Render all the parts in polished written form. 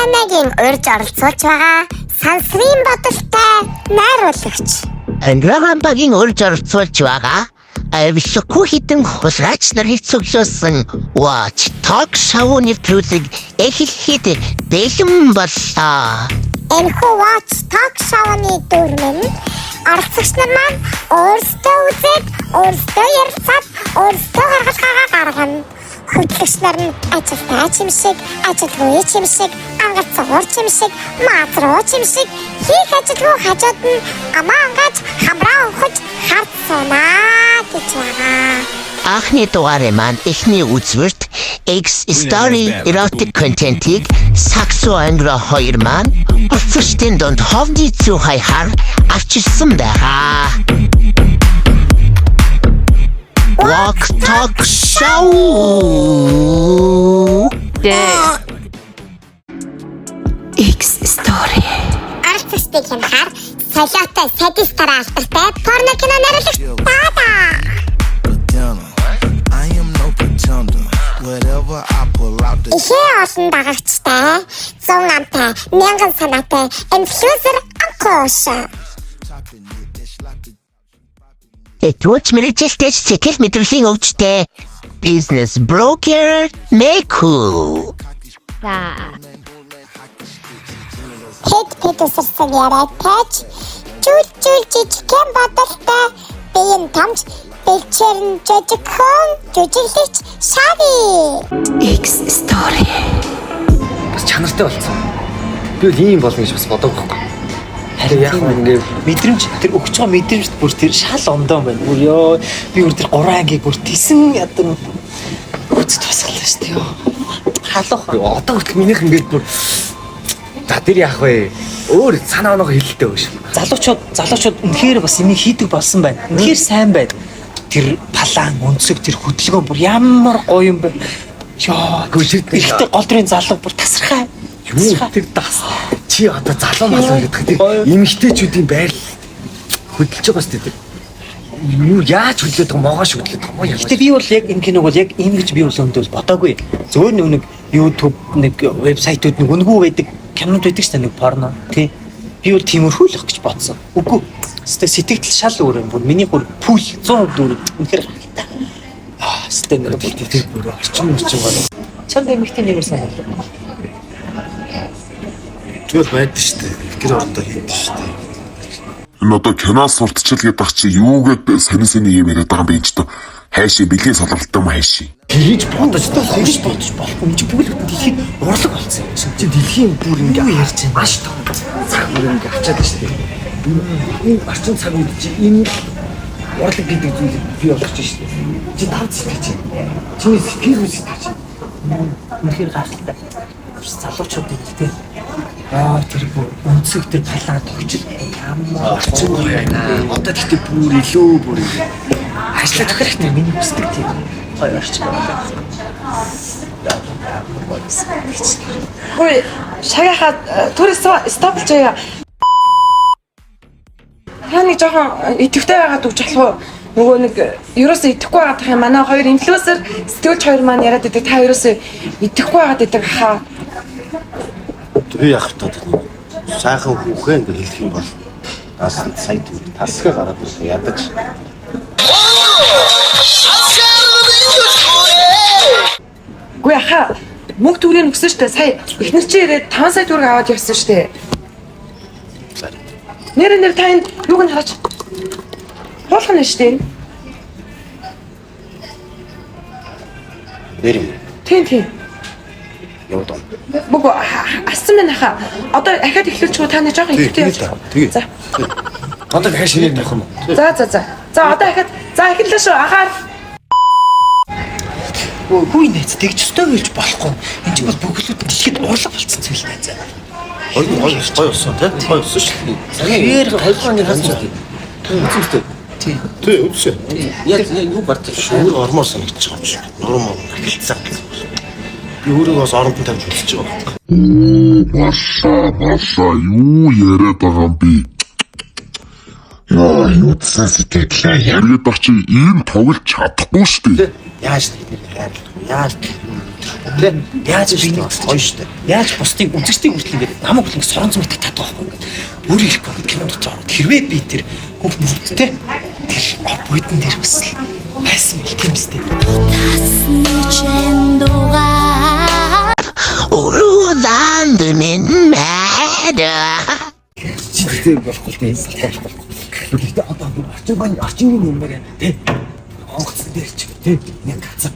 Бананагийн урьж оролцуулж байгаа сансрын бодолтой найруулагч. Анграмбагийн урьж оролцуулж байгаа авилгагүй хідэн хулгайч нарыг цуглуулсан Watch Talk Show нэвтрүүлэг эхлэхэд бэлэн боллоо. Энэхүү Watch Talk Show-ны дүрм нь оролцогч нар маань өөрсдөө үзээд, өөрсдөө ярилцаад, өөрсдөө гаргалгаагаа гаргана. Хөтлөгч нар нь ажилтай ч юм шиг, ажилгүй ч юм шиг, ангалцгуур ч юм шиг, маазруу ч юм шиг хийх ажилгүй хажууд нь амаа ангааж, хамраа өнхөж хард суунаа гэж байгаа. Анхны дугаарын маань эхний үзвэрт X Story erotic content-ийг Саксо Ангро хоёр маань орцогчдын дунд ховны зүү хаяхаар авчирсан байгаа. Walk Talk Show. X story. Оролцогчдыг хянахаар солиотой садистараа алдартай порно кино найруулагч Дада. Pretender. I am no pretender. Whatever I pull out the Ихээ олон дагагчтай, 100 амтай, мянган санаатай инфлюенсер Анкош. topping it, that sloppy. Төвч мэргэжилтэй сэтгэл мэдрэлийн өвчтэй бизнес брокер Мэку. За. Хэд пэд үсэрсэн яриатай ч жүл жүл жижигхэн бодолтой биеийн томч бэлчээр нь жижигхэн жүжиглэгч Шави. X story. Бас чанартай болсон. Би бол ийм болно гэж бас бодоогүй байхгүй. Харин Яг нь ингээ мэдрэмж тэр өгч байгаа мэдрэмжт бүр тэр шал ондоо байна. Бүр ёо би бүр тэр гурван ангийг бүр тесэн ядан хүч тусгалаа шүү дээ. Ёо. Халуух. Одоо хүртэл минийх ингээд бүр за тэр яах вэ? Өөр санаа оноогоо хэлэлтэй өгш. Залуучууд үнэхээр бас энийг хийдэг болсон байна. Үнэхээр сайн байна. Тэр палаан өнцөг тэр хөдөлгөөн бүр ямар гоё юм бэ. Ёо. Гүн, тэр- Эрэгтэй гол дүрийн залуу бүр тасархай. Юу тэр дас чи одоо залуу малуу гэдэг тэр эмэгтэйчүүдийн байр хөдөлж байгаа шүү дээ. Тэр юу яаж хөдлөөд байгаа могоош хөдлөөд байгаа юм Гэтэ би бол яг энэ киног бол яг ийм гэж би бол өндөө бол бодоогүй. Зөөр нэг YouTube нэг вебсайтууд нэг үнэгүй байдаг кинод байдаг шүү дээ нэг порно тий. Би бол тиймэрхүү л ах гэж бодсон. Үгүй. Сэтгэл сэтгэл шал өөр юм бүр. Миний бүр пүл 100% өөр. Үнэхээр гайхалтай. Аа сэтгэл нэг бүр тэр бүр орчин гоо. Чамд эмэгтэй нэмэр сайн болов. Тэгэл байдаг шүү дээ. Гэр орондоо хийдэг шүү дээ. Энэ одоо кино сурталчил гэдэг ах чи юугээд сонин сонин юм яриад байгаа юм бэ энэ ч тоо хайшаа бэлгийн солиролтой юм хайшаа. Тэгэж бодож Тэгж бодож болохгүй. Энд чи бүгд л дэлхийд урлаг болсон юм чинь. чи дэлхийн бүр ингээ Юу ярьж байна? Маш том цаг бүр ингээ ачаад шүү дээ. Энэ орчин цаг үед чи энэ л урлаг гэдэг зүйлийг бий болгож шүү дээ. Чи тав сэтгэж байна. Чиний сэтгэл үл сэтгэж байна. Үнэхээр гайхалтай. Залуучууд энэ тий. Аа тэр бүр өнцөг тэр палаа тогчл ямар Орчин гоё байна. Одоо тэгтээ бүр илүү бүр ингээ ажиллах хэрэгтэй миний хүсдэг тийм гоё орчин байна. Хөөе, шагийнхаа түр стоплж яа. Та нэг жоохон идэвхтэй байгаад өгч болох уу? Нөгөө нэг ерөөсөө идэхгүй байгаад тах юм. Манай хоёр инфлюенсер сэтгүүлч хоёр маань яриад байдаг. Та ерөөсөө идэхгүй байгаад байдаг хаа. Би яах вэ одоо сайхан хүүхэн гэж хэлэх юм бол бас сая тасгаа гараад ирсэн ядаж. Үгүй хаа. Мөнгө төгрөгийг өгсөн штэ. Сая эхнэр чи ирээд 5 сая төгрөг аваад явсан штэ. Нэр нэр та энэ юуг нь хараач. Хуулах нь штэ. Нэр юм. Тийм тийм. Яваад байна. Бүг ассан байна хаа. Одоо ахаад эхлүүлчихв та нэг жоохон идэвхтэй явж. Тэгээ. За. Одоо дахиад шинээр явах юм уу? За за за. За одоо ахаад за эхэллээ шүү. Анхаар Хүү найз тэгж өстой хэлж болохгүй. Энд чинь бол бүхлүүд дэлхийд урлаг болсон зүйл найз. Гоё гоё гоё болсон тий. Гоё болсон шүү дээ. Тэгэхээр хоёрдугаар ангийн хасан шүү дээ. Үзсэн үү? Тий. Тий үзсэн. Яг яг юу гарч ирсэн. Өөр ормоор санагдчих юм шиг. Нуруу муу ахилцсан. Би өөрийгөө бас оронд нь тавьж үзэж байгаа. Баша баша юу яриад байгаа юм бэ? Яа юудсан сэтгэлээ яриад ах чи ийм тоглож чадахгүй шүү дээ. Яаж тэднийг хайрлах вэ? Яаж Тэ? Яаж би нэг Гоё шүү дээ. Яаж бусдыг үзэгчдийг хүртэл ингээд намайг хүртэл ингээд соронзон мэтг татдаг байхгүй ингээд өөрөө ирэхгүй ингээд кинонд дотор ороод хэрвээ би тэр хүүхд мөхөдтэй тэр буйдан дээр бас л байсан бол тийм үстэй. Өрүүлэн минь маа. Чи тэгтээ болохгүй л дээ. Болохгүй. Гэхдээ одоо орчин маань орчингийн юм байна тий. Онгоцсон дээр ч тий. Нэг газар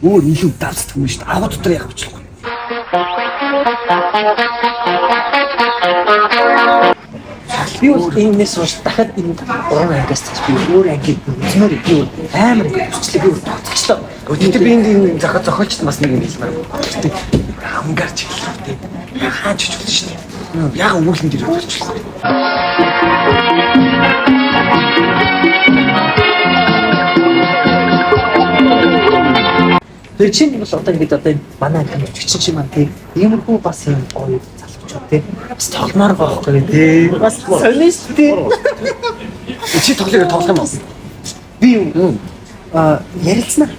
өөр илүү давцдаг юм шүү дээ. Агуу дотор яг бичлэхгүй. Би бол иймнээс хойш дахиад энэ гурван ангиас цааш би өөр ангийг үзмээр би бол амар ингээд хүчлээ би бол тогтчихлоо. Гэхдээ би энд юм зохио зохиолчд бас нэг юм хэлмээр. Гэхдээ хамгаар чиглэл үү те. Хаач ч болно шүү дээ. Яг өвөглөн дээр очих. Тэр чинь бол одоо ингээд одоо энэ манай анги өчигчин чи маань тий иймэрхүү бас юм гоё залуучууд тий бас тогломоор байгаа байхгүй тий бас сонин шүү тий. Чи тоглохоор тоглох юм уу? Би юу а ярилцсанаа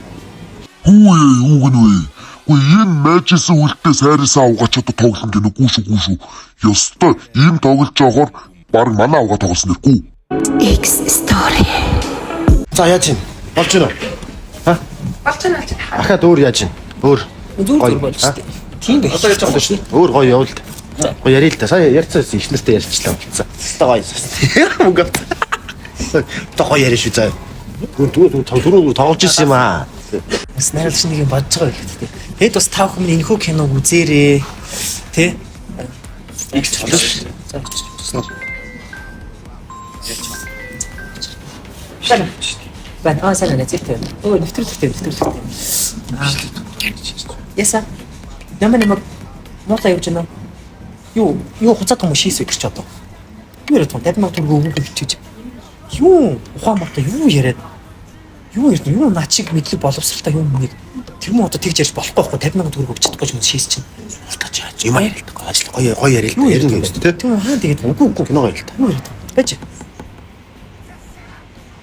Хүү ээ юу гэнэ вэ? Үгүй энэ майжсэн үлдээ сайрсан авгаач одоо тоглоно гэнэ гүү шүү гүү шүү. Ёстой ийм тоглож явахаар баг манай авгаа тоглосон нэр гүү. X story. За яаж юм? Болж байна уу? Болж байна болж байна. Ахаад өөр яаж юм? Өөр. Зүгээр Гоё. зүгээр болж шүү дээ. Тийм байх. Одоо яаж байгаа шүү дээ. Өөр гоё явуул. Гоё ярил л да. Сая ярьцсан их нартай ярьчлаа болцсон. Хэвээ гоё. Мөнгө авцсан. Одоо гоё яриа шүү заа. Түрүү түрүү тоглож ирсэн юм аа. Бас найруулагч нэг юм бодож байгаа байх тий. Тэгэд бас та бүхэн энэхүү киног үзээрэй. Тэ? Их ч болно шүү. За туснаа. Байна. Аа сайн байна. Зүйтэй байна. Өө нэвтрүүлэгтэй нэвтрүүлэгтэй. Яса. Няма нэмэг муулаа явж байна. Юу юу хуцаад юм шийс гэж ч одоо. Юу яриад байгаа 50 сая төгрөг өгөх гэж. Юу ухаан муутай юу яриад юу ярьд юу наа чиг мэдлэг боловсралтай юм нэг тэр мөн одоо тэгж ярьж болохгүй байхгүй 50 сая төгрөг өгч чадахгүй юм шийс чинь. Уртаж яаж юм яриа л да. Ажил гоё гоё яриа л Юу да. яриад Ярина гэж тэ. Тэр хаан тэгээд үгүй үгүй Кино гоё л да. юу яриад байгаа. Байж.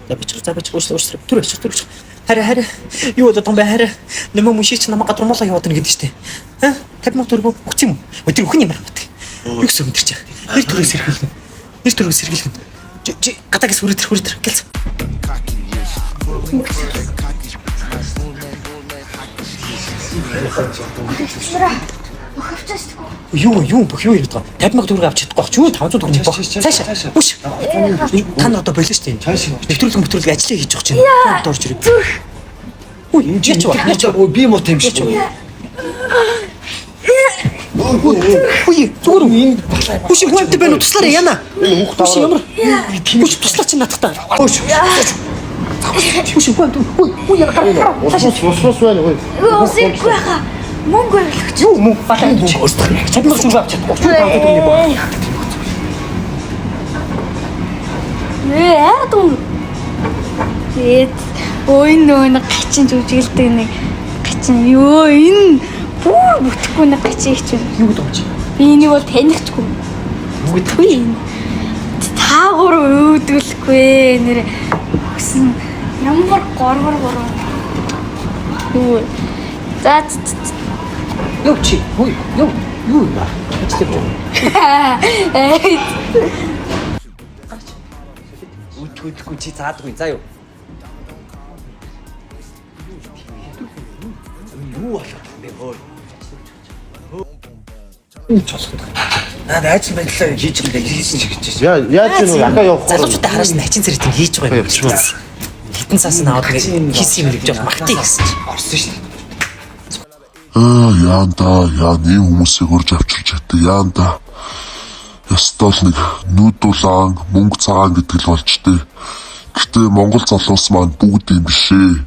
За бичих за бичих уучлаа уучлаа. Түр бичих түр бичих. Хараа хараа юу болоод юм бэ хараа. Нэмэ мөший чи намайг гадар муулаа яваад байна гэдэг штэ. Аа 50 сая төгрөг өгч юм уу? Өдөр өхөн юм байна. Юу гэсэн юм тэр чи. Нэр төрөөс сэргэлнэ. Нэр төрөөс сэргэлнэ. Чи чи гадаагаас хүрээ тэр хүрээ тэр гэлц. Юу юу бүх юу яриад байгаа. 50 сая төгрөг авч чадахгүй ч юу 500 төгрөг бох. Цаашаа. Үш. Та нар одоо болоо шүү дээ. Нэвтрүүлэг мэтрүүлэг ажиллаа хийж явах чинь. Одоо орж ирээ. Үгүй энэ чи яач вэ? Би муу юм шиг. Үгүй зүгээр үү? Үш хүнтэй байна уу туслаарай яана. Энэ хүүхд Үш ямар? Үш туслаач надтай. Үш. Үш хүнтэй. Үгүй үгүй яа гар. Усус усус байна ой. Усгүй хаа. Мөнгө өрлөгч. Юу мөн балаа мөнгө өөртөө. 50 сая төгрөг авч чадахгүй. 500 төгрөг бох. Ээ яагаад юм? Тэгээд өө энэ нөгөө нэг гачин жүжиглдэг нэг гачин ёо энэ бүр бүтэхгүй нэг гачин их чинь. Юу гэдэг юм чи? Би энийг бол танихгүй. Юу гэдэг? Үгүй энэ. Таагуур өөдгөлгүй нэр өгсөн ямар горгор горгор. Юу. За ц- ц- ц- Юу чи? Хүй юу юу юм ба? Ажил явж байна. Ээ Үтгэхгүй чи заадгүй заа юу. Юу болоод юм бэ хөө? Юу ч болох юм. Наад ажил байдлаа хийж юм даа хийсэн шиг гэж. Яа яаж юм ахаа явах Залуучуудаа хараас нь хачин зэрэг тийм хийж байгаа юм. Явчихмаа. Хитэн цаас нь аваад ингээд хийсэн юм гэж бол магтъя гэсэн чи. Орсон шүү дээ. Аа яанда яа ийм хүмүүсийг урьж авчирч чаддаг яанда. Ёстой л нэг нүүдулаан мөнгө цагаан гэдэг л болж тээ. Гэтэ Монгол залуус маань бүгд юм биш ээ.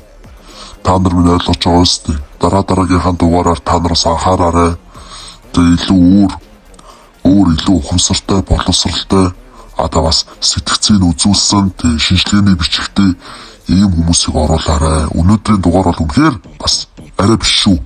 Та нар минь ойлгож байгаа үстэй. Дараа дараагийнхаа дугаараар та нараас анхаараарай. Тэгээ илүү өөр өөр илүү ухамсартай, боловсралтай одоо бас сэтгцийг үзүүлсэн тэгээ шинжилгээний бичигтэй ийм хүмүүсийг оруулаарай. Өнөөдрийн дугаар бол үнэхээр бас арай биш шүү.